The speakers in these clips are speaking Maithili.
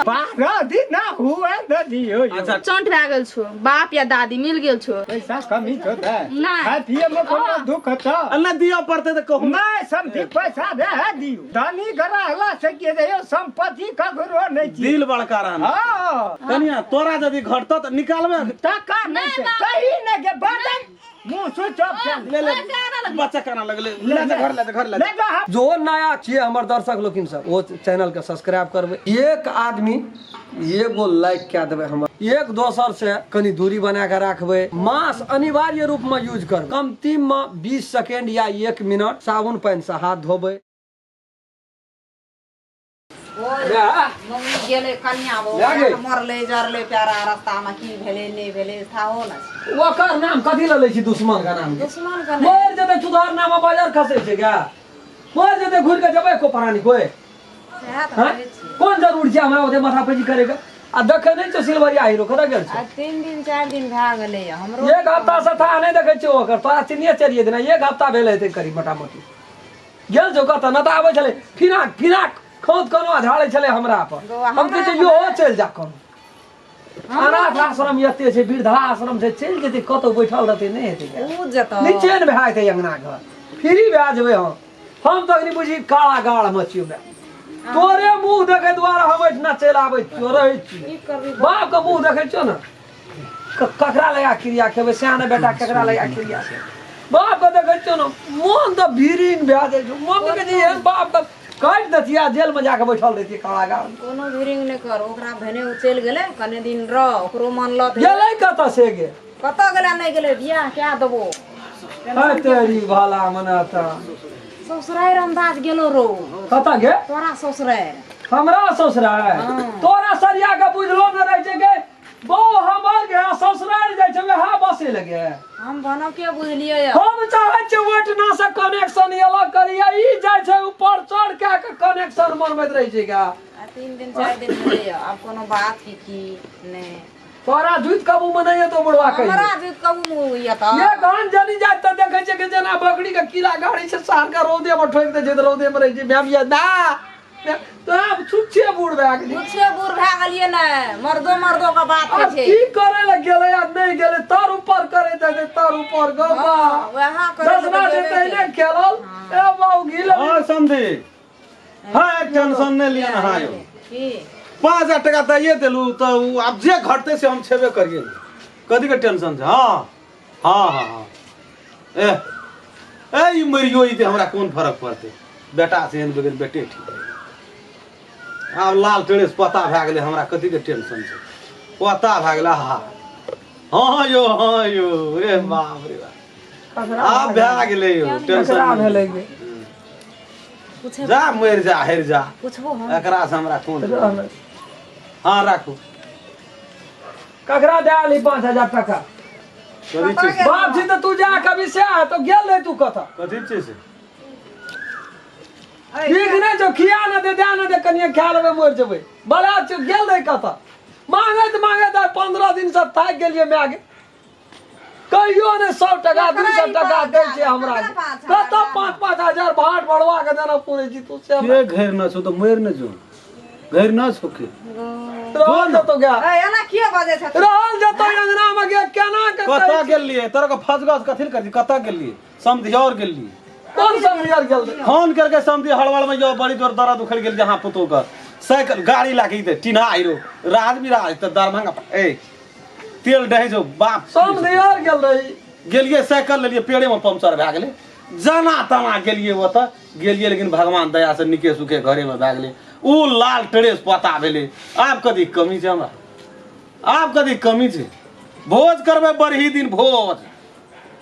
12 दिन ना हुए न दियो यौ। अच्छा चंट भए गेल छौ बाप या दादी मिल गेल छौ पैसा कमी छौ तऽ नहि। खाय पिए में कोनो दुख छौ नहि दिअ पड़तै तऽ कहू नहि समझी पैसा दे है दियो धनी रहला से के रे यौ संपत्ति ककरो नहि छी दिल बड़का रहना हाँ कनिया तोरा यदि घटतौ तऽ निकालबे टका नहि छै बाप। कही नहि के बदन मुंह स्विच ऑफ कर ले ले बच्चा काना लगले ले जा घर ले जा घर ले ले जा जा हम जो नया छियै हमर दर्शक लोकिन सब ओ चैनल के सब्सक्राइब करबै एक आदमी एगो लाइक कए देबै हमर एक दोसर से कनि दूरी बना के राखबै मास्क अनिवार्य रूप में यूज करबै कमती में 20 सेकेंड या 1 मिनट साबुन पानि से हाथ धोबै मम्मी गेलै कनिया बहू लए गेल। मरलै जरलै प्यारा रास्तामे की भेलै नहि भेलै थाहो ने छै। ओकर नाम कथी लए लै छी दुश्मन के नाम के? दुश्मन के नहि मरि जेतै चुधार नाम बाजार खसै छै गा मरि जेतै घुरि के जेबै को प्राणी कोइ सएह तऽ हँ? कहै छियै कोन जरूर छै हमरा ओते माथा पैजी करे के आ देखै नहि छौ सिल्वरिया हीरो कतऽ गेल आ छै 3 दिन 4 दिन भए गेलै हमरो एक हफ्ता से था नहि देखै छियौ ओकर तोरा चिन्हिए चलिए देना एक हफ्ता भेल हेतै करीब मोटा मोटी गेल छौ कतऽ न तऽ आबै छलै फिराक फिराक खौत कोनो झाड़ै छलै हमरा पर गौआ, हम कहै छियै यो चलि जा कोनो अनाथ आश्रम एते छै वृद्धा आश्रम छै चलि जेतै कतौ बैठल रहतै नहि हेतै गे। उ जेतौ निचेन भए जेतै अंगना घर फ्री भए जेबै हम हम तऽ अखनी बुझी काला गाढ़ मे छियौ बे तोरे मुँह देखै दुआरे हम एहिठिना चलि आबै छियौ रहै छियौ की करबी बाप के मुँह देखै छियौ ने ककरा लगा क्रिया खेबै सएह ने बेटा ककरा लगा क्रिया खेबै बाप के देखै छियौ ने मोन तऽ भीरिंग भए जाइ छै मोन तऽ कहै छै एहन बाप के काटि दैतियै आ जेलमे जाके बैठल रहितियै कारागार कोनो भीरिंग नहि कर ओकरा भने ओ चलि गेलै कने दिन रह ओकरो मन लत गेलै कतऽ से गे कतऽ गेलै नहि गेलै बियाह कए देबो है तेरी भला मना तऽ ससुरारि अन्दाज गेलो रो कतऽ गे तोरा ससुरारि हमरा ससुरारि तोरा सरिया के बुझलो ने रहै छै गे बौ हमर गे ससुरारि जाइ छै वएह बसे लगे हम भनौ के बुझलियै हम चाहै छियै ओहिठिना से कनेक्शन अलग करियै ई जाइ छै ऊपर चढ़ के के कनेक्शन बनबैत रहै छै गा आ 3 दिन 4 दिन भेलै आब कोनो बात की की नहि तोरा जुति कबू में नहि एतो बुढ़वा कहियो हमरा जुत कबू मुँह तऽ ये गान जनी जाय तऽ देखै छियै कि जेना बकरी के कीड़ा गाड़ी छै सार के रौदे में ठोकि दै छै तऽ रौदे में रहै छै मैम ये ना तो आब छुच्छे बूढ़ भए गेली छुच्छे बूढ़ भए गेलियै ने मर्दो मर्दो के बात होइ आब छै की करे लए गेलै आ नहि गेलै तर ऊपर करे देतै तर ऊपर गौ बा वएह करे लए दसना तऽ छै गेबे तहिने खेलल ए बाबू घी लग हाँ समझी हाँ टेंशन नहीं लिया ना हाँ यौ की 5,000 टका दैए देलू तऽ उ आब जे घटतै से हम छेबे करियै कथीके टेंशन छै हाँ हाँ हाँ हाँ ए ए ई मरियो ई हमरा कोन फरक पड़तै बेटा से एहन बगैर बेटे ठीक रहै। आब लाल टेरेस पता भए गेलै हमरा कथीके टेंशन छै पता भए गेलै हा हाँ यौ हाँ यौ रे बाप रे बाप आब भए गेलै यौ टेंशन ककरा नहि। भेलै गे पूछे जा मरि जा हेर जा पूछबो हम एकरा से हमरा कोन हाँ राखू ककरा दए आली 5,000 टका कथी छै से? बाप छी तऽ तू जा कभी से आ तो गेल रही तू कतऽ कथी छै से ठीक नहि छौ खिया ने दे दए ने दे कनिए खा लेबै मरि जेबै बड़ा छौ गेल रही कतऽ मांगैत मांगैत आइ 15 दिनसँ थाकि गेलियै माय गे कहियो ने 100 टका 200 टका दै छै हमरा कतऽ 5-5 हजार भाट भरवा के देना पड़ै छै तू से के घेर न छौ तऽ मरि न जो घेर न छौ के रहल जतो गया ए, एना किए बजै छथिन रहल जतो अंगना में गे केना के कतऽ गेलियै तोरा के फसगस कथी लए करै कतऽ गेलियै समधियौर गेलियै कोन समझियर गेल रही? फोन करके समझी हड़बड़ में जो बड़ी जोर दर्द उखड़ गेल जहाँ पुतो का साइकिल गाड़ी लाके दे टीना आइरो राजवीर तऽ दरभंगा ए तेल डहे जो बाप समधियर गेल रही गेलियै साइकिल लेलियै पेड़े में पंचर भए गेलै जाना ताना गेलियै ओतऽ गेलियै लेकिन भगवान दया से निके सुखे घरे में भए गेलै उ लाल ड्रेस पता भेलै आब कथी कमी छै हमरा आब कथी कमी छै भोज करबै बरही दिन भोज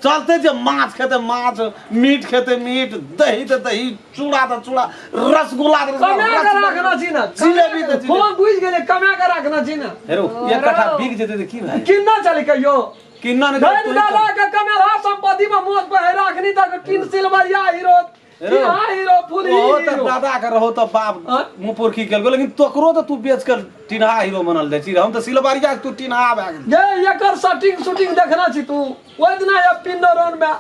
चलते जे माछ खेतै माछ मीट खेतै मीट दही तऽ दही चूड़ा तऽ चूड़ा रसगुल्ला तऽ कमा के रसगुल्ला राखना छी ना जिलेबी तऽ जिलेबी। फोन बुझि गेलै कमा के राखना छी ना हेरो एक कट्ठा बिक जेतै तऽ की भए किन्ना चली कहियो किन्ना नहि धन दादा के कमेला संपत्ति में मोत पर राखनी तक टीन सिल्वरिया हीरो हेरो। हाँ हीरो फुल ओहो तऽ हीरो दादा के रहो तऽ बाप आँय? मुँह पुरखी केलको लेकिन तोकरो तऽ तू बेच कर टिनहा हीरो बनल जाइ छी हम तऽ सिलबारिया के तू टिनहा भए गेल ये एकर शटिंग शूटिंग देखना छी तू ओहि दिना ये पिंडरोन में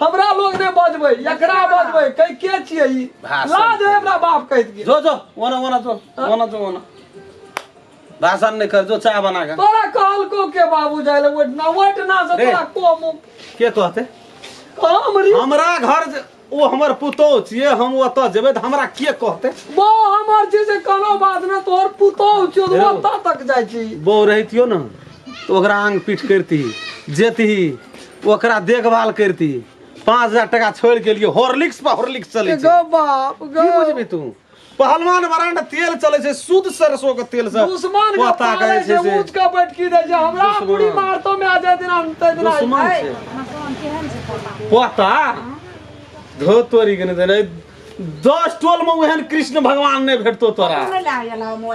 हमरा लोग नहि बजबै एकरा बजबै कै के छियै ई भाषण। लाज है हमरा बाप कहैत के जो जो ओना ओना जो ओना जो ओना भाषण नहीं कर जो चाय बना के तोरा कहलको के बाबू जाय ले ओठना ओठना से रे। तोरा को मुँह के कहते हम री हमरा घर ओ हमर पुतोह छियै हम ओतऽ जेबै तऽ हमरा के कहते बो हमर छै से कोनो बात ने तोहर पुतोह छियो तऽ हेरो। ओतऽ तक जाइ छी बो रहितियो ने तऽ ओकरा आंग पीठ करती जेती ओकरा देखभाल करती 5000 टका छोड़ि के लिए हॉर्लिक्स पर हॉर्लिक्स चलै छै गो बाप गो की बुझबी तू पहलवान ब्रांड तेल चलै छै शुद्ध सरसों के तेल से दुश्मन के पोता पालै कहै छै छै से ऊँच के बैठकी दै छै हमरा दुश्मन। बुढ़ी मारतो में आ जाय दिना तै दिना दुश्मन छै पोता धो तोरी के नहि 10 टोल में ओहन कृष्ण भगवान नहि भेटतो तोरा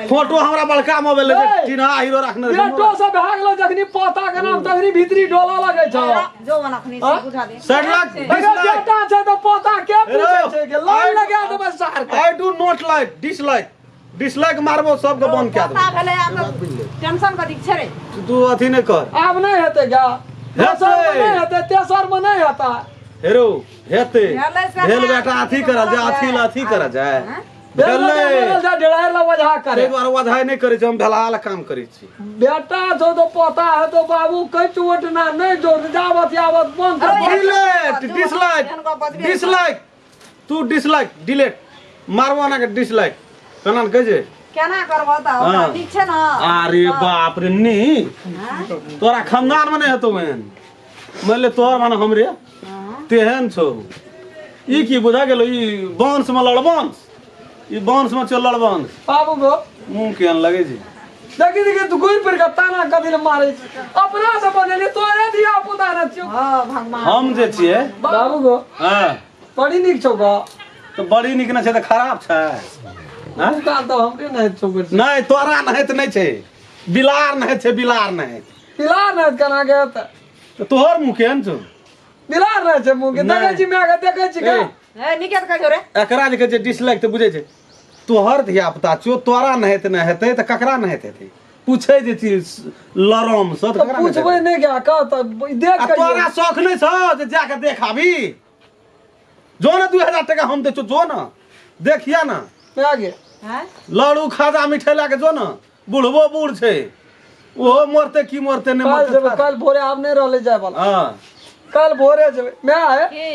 फोटो हमरा बड़का मोबाइल ए! चिन्हा हीरो रखने रहै। बेटो सब भए गेलो जखनी पोता के नाम तखनी भीतरी डोला लगै छौ जो मन अखनी से बुझा दे साठि लाख बीस अगर लाख बेटा छै तऽ पोता के पूछै छै के लाइन I- लगा देबै सार के I do not like dislike dislike मारबो सबके बंद कए पोता देबो भेलै आब टेंशन कथी छै रे तू अथी नहि कर आब नहि हेतै गा दोसर मे नहि हेतै तेसर मे नहि हेतै हेरो हेतै भेलै से भेल बेटा अथी करल जाय अथी ला अथी करल जाय भेलै भेलै जा ढेराइ ला वजह करे ताहि दुआरे वजह नहि करै छी हम भेलाहा ला काम करै छी बेटा छौ तऽ पोता हेतौ बाबू कैच ओटना नहि जोड़ जावत यावत बंद कर अरे, डिलेट डिसलाइक डिसलाइक तू डिसलाइक डिलेट मारबो ना के डिसलाइक केना ने कहै छै केना करबह तऽ ओकरा हाँ। ठीक छै ने अरे बाप रे नी तोरा खानदान में नहीं हेतौ एहन मान ले तोहर माने हमरे तेहन छौ ई की बुझा गेलो ई बांस में लड़बंस ई बांस में छौ लड़बंस बाबू गो मुंह केहन लगै छै देखी देखी तू घुरि फिर के ताना कथी ले मारै छै अपना से बनेली तोरे धिया पुता ने छियौ हाँ भगवान हम जे छियै बाबू गो हँ बड़ी नीक छौ गो तऽ बड़ी नीक नहि छै तऽ खराब छै हँ? काल तऽ हमरे नहि छौ बेटी। नहि तोरा नहैत नहि छै बिलार नहैत छै बिलार नहैत बिलार नहि केना के हेतै तऽ तोहर मुँह केहन छौ बिलार नहि छै मुँह के नहि। देखै छी माय के देखै छी के ए, ए नीके तऽ कहै छौ रे एकरा जे कहै छै डिसलाइक तऽ बुझै छै तोहर धिया पुता छौ तोरा नहैत नहि हेतै तऽ ककरा नहैत हेतै पूछै जे चीज लरम से तऽ तऽ ककरा नहैत पूछबै हेतै? नहि क्या कह तऽ देख आ के तोरा शौख नहि छौ जे जाके देख आबी जो ने 2000 टका हम दै छौ जो ने देखिया ने माय गे हैं लड़ू खाजा मिठाई लए के जो ने बुढ़बो बूढ़ छै ओहो मरते की मरते नहि कल मरते जेबै कल भोरे आब नहि रहलै जाय वाला हँ कल भोरे जेबै माय की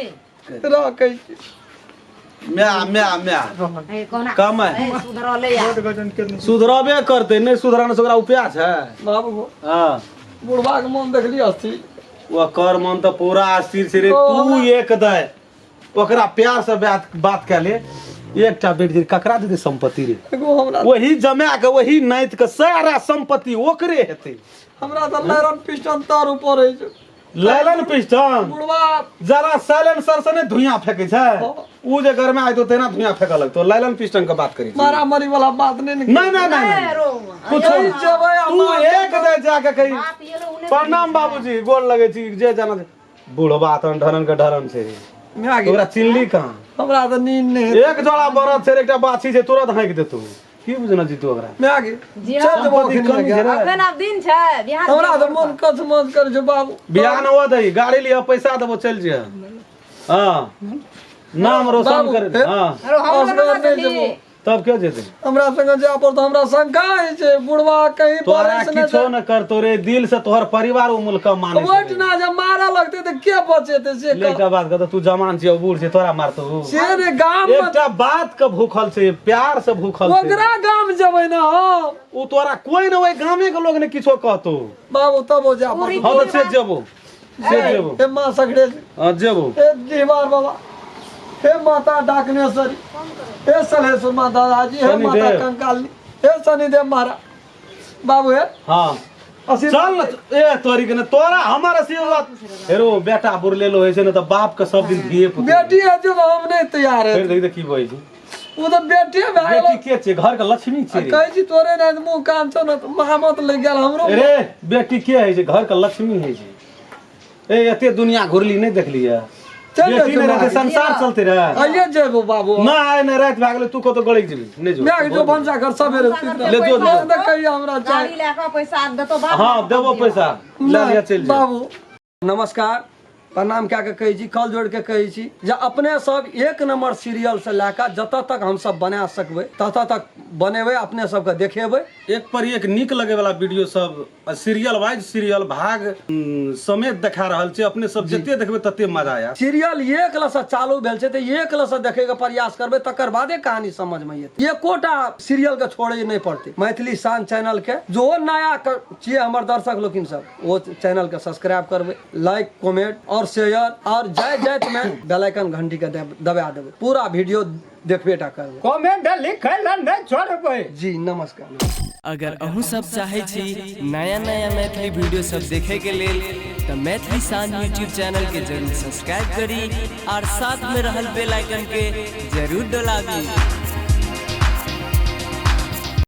रह कहै छी म्या म्या म्या ए कोना कम है। ए सुधरले या सुधरबे करतै नहि सुधरने से ओकरा उपाय छै बाबू गो हँ बुढ़बा के मन देखली अस्थिर ओकर मन तऽ पूरा अस्थिर छै रे ओ, तू हमरा- एक दे ओकरा प्यार से बात बात कए ले एकटा बेटी जे ककरा देतै संपत्ति रे एगो हमरा वही जमा के वही नाइत के सारा संपत्ति ओकरे हेतै हमरा तऽ लायरन पिस्टन तर ऊपर रहै छै लैलन पिस्टन बुढ़वा जरा साइलेंसर से नहि धुइयां फेंकै छै उ जे गरमा आयतो तेना धुइयां फेंकऽ लगतो लैलन पिस्टन के बात करै छी मारा मारी वाला बात नहीं ने नहीं नहीं नहीं नहीं रो कुछो यही जेबै आ तू मार एक दे जाके कही बाप ये लो उने प्रणाम बाबूजी गोर लगै छी जे जाना छै। बुढ़बा तहन ढरन के ढरन छै माय गे, ओकरा चिन्हली कहाँ हमरा तऽ नींद नहि हेतै। एक जोड़ा बरद छै एकटा बाछी छै तुरंत हाँकि देतौ की बुझना छी तू ओकरा माय गे जी चल जेबो सम्पत्ति अखन कमी गे। छै रे। अखन आब दिन छै बिहान हमरा तऽ मन कछ मच करै छै बाबू बियाह न हुआ दही गाड़ी लिअ पैसा देबो चलि जइह हाँ नाम रोशन बाबू, कर हे। हाँ अरे हम असगर ना नहि चली जेबो। तब के जेतै हमरा संगे जाय पड़तौ हमरा शंका होइ छै बुढ़वा कहीं तोरा बरस नहि किछो न करतो रे दिल से तोहर परिवार ओ मुल्क माने छै वोट ना जब मारऽ लगतै तऽ के बचेतै से ले कह। एकटा बात कहतो तू जवान छी बूढ़ छै तोरा मारतो उ। से रे गाम मे एकटा बात के भूखल छै प्यार से भूखल छै ओकरा गाम जेबै ने हम उ तोरा कोई न ओहि गामे के लोग ने किछो कहतो बाबू तब ओ जाय पड़तौ। हाँ तो से जेबो से जेबो हे माँ सगरे हाँ जेबो हे डिहबार बाबा हे माता डाकनेश्वरी हे सलेश्वर माता दादाजी हे माता शनिदेव। कंकाली हे शनिदेव महाराज बाबू हे हाँ आशीर्वाद चल न ए तोरी के ने तोरा हमर आशीर्वाद हेरो बेटा बुरलेलो होइ छै ने तऽ बाप के सब दिन धिये पुते बेटी हेतै तऽ हम नहि तैयार फेर हेतै देखि तऽ की बजै छै ओ तऽ बेटे भए गेल बेटी के छै घर के लक्ष्मी छै रे। कहै छी तोरे नहि मुँह कान छौ ने तऽ महामत लागि गेल हमरो रे बेटी के होइ छै घर के लक्ष्मी होइ छै ए एते दुनिया घुरली नहि देखलियै चल बेटी जाइ नहि रहतै छियौ संसार चलते रहे आइए जेबो बाबू नहि आइ नहि राति भए गेलै तू कतौ गड़कि जेबही नहि जो मैं जो भनसा घर सबेरे ले जो, ले जो। तऽ कहिया हमरा चाही गाड़ी लए कऽ पैसा देतो बाप हाँ देबो पैसा लए लिअ चलि जो बाबू नमस्कार प्रणाम कए कऽ कहै छी, कल जोड़ि कऽ कहै छी जे अपने सब एक नंबर सीरियल से लए कऽ जतऽ तक हमसब बना सकबै ततऽ तक बनेबै, अपने सबके देखेबै। एक पर एक नीक लगे वाला वीडियो सब सीरियल वाइज सीरियल भाग समेत देखा रहल छै। अपने सब जते देखबै तते मजा आयत। सीरियल एक लसँ चालू भेल छै तऽ एक लसँ देखै के प्रयास करबै, तकर बादे कहानी समझ में एतै। एकोटा सीरियल के छोड़ै नहि पड़तै। मैथिली शान चैनल के जो नया छियै हमर दर्शक लोकिन सब, ओ चैनल के सब्सक्राइब करबै, लाइक कमेंट और शेयर, और जाय जाइत में बेल आइकन घंटी के दबा देबै। पूरा वीडियो देखबे टा करबै, कमेंट लिखै लए नहि छोड़बै। जी नमस्कार। अगर अहूँ सब चाहै छी नया नया मैथिली वीडियो सब देखे के लेल तऽ मैथिली शान यूट्यूब चैनल के जरूर सब्सक्राइब करी और साथ में रहल बेल आइकन के जरूर डोलाबी।